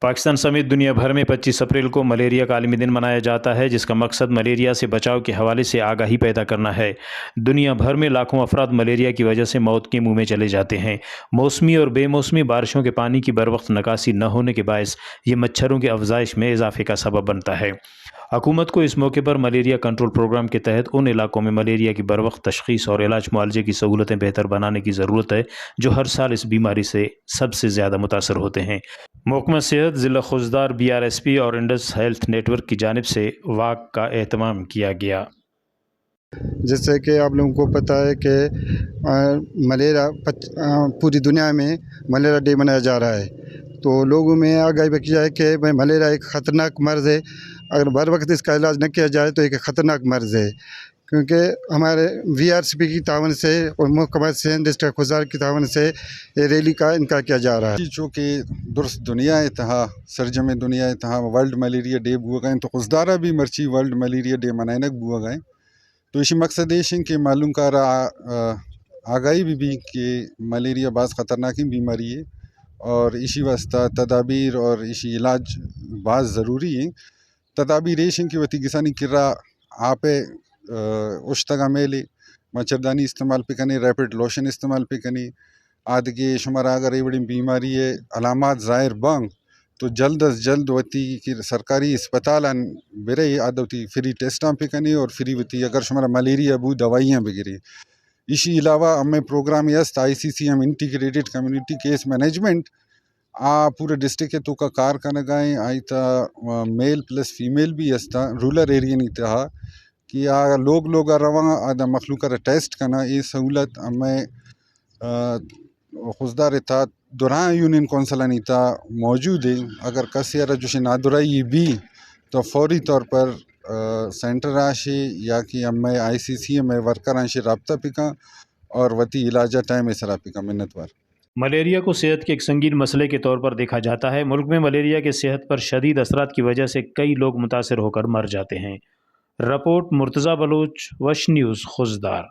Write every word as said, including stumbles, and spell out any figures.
پاکستان سمیت دنیا بھر میں پچیس اپریل کو ملیریا کا عالمی دن منایا جاتا ہے، جس کا مقصد ملیریا سے بچاؤ کے حوالے سے آگاہی پیدا کرنا ہے۔ دنیا بھر میں لاکھوں افراد ملیریا کی وجہ سے موت کے منہ میں چلے جاتے ہیں۔ موسمی اور بے موسمی بارشوں کے پانی کی بروقت نکاسی نہ ہونے کے باعث یہ مچھروں کی افزائش میں اضافے کا سبب بنتا ہے۔ حکومت کو اس موقع پر ملیریا کنٹرول پروگرام کے تحت ان علاقوں میں ملیریا کی بروقت تشخیص اور علاج معالجے کی سہولتیں بہتر بنانے کی ضرورت ہے، جو ہر سال اس بیماری سے سب سے زیادہ متاثر ہوتے ہیں۔ محکمہ صحت، ضلع Khuzdar, B R S P اور انڈس ہیلتھ نیٹ ورک کی جانب سے واک کا اہتمام کیا گیا۔ جیسے کہ آپ لوگوں کو پتہ ہے کہ، آ، ملیریا پچ-، آ، پوری دنیا میں ملیریا ڈے منایا جا رہا ہے، تو لوگوں میں آگاہی بخشی جائے کہ بھائی، ملیریا ایک خطرناک مرض ہے، اگر بر وقت اس کا علاج نہ کیا جائے تو ایک خطرناک مرض ہے، کیونکہ ہمارے وی آر سی پی کی تعاون سے اور محکمہ صحت ڈسٹرکٹ خضدار کی تعاون سے یہ ریلی کا انعقاد کیا جا رہا ہے۔ چونکہ درست دنیا ءِ تہا، سرجم دنیا ءِ تہا ورلڈ ملیریا ڈے بوگا ءِ، تو خضدار آ بھی مرچی ورلڈ ملیریا ڈے منائنگ بوگا ءِ۔ تو ایشی مقصد ایش ءِ کہ معلوم کارا، آ، آگاہی بھی بھی کہ ملیریا بھاز خطرناکیں بیماری ءِ اور ایشی واسطہ تدابیر اور ایشی علاج بھاز ضروری ءِ۔ تدابیر ایش ءِ کہ وتی گسانی کرا آپ ءِ، آ، ہشتگ آ میل ءِ، مچھردانی استعمال پہ کنے، ریپڈ لوشن استعمال پہ کنے۔ آدگہ شمارا اگر اے وڑیں بیماری ءِ علامات ظاہر بنگ تو جلد از جلد وتی کہ سرکاری اسپتال آن برے، آدہ وتی فری ٹیسٹ آن پہ کنے اور فری وتی اگر شمارا ملیریا بو، دوائی آن بگرے۔ ایشی علاوہ ہمے پروگرام ءِ است، I C C M, integrated community case management, آ پورے ڈسٹرکٹ ءِ توکا کار کنگا ءِ، آئی تا میل پلس فیمیل بھی است، رورل ایریا نی تہا کہ آ لوگ لوگ آ رواں، آ دا مخلوق آ ٹیسٹ کنا، اے سہولت ہمے، آ، خضدار ءِ تہا درائیں یونین کونسل آنی تہا موجود ءِ۔ اگر کس ءِ ہرا جوش نادراہی بھی تو فوری طور پر، آ، سینٹر آ شے یا کہ ہمے آئی سی سی ایم ءِ ورکر آن شے رابطہ پکا اور وتی علاج آ ٹائم ءِ سرا پکا۔ منت وار۔ ملیریا کو صحت کے ایک سنگین مسئلے کے طور پر देखा जाता है۔ मुल्क में मलेरिया के सेहत पर शदीद असरात की वजह से कई लोग मुतासर होकर मर जाते हैं। رپورٹ مرتضی بلوچ، وش نیوز، خضدار۔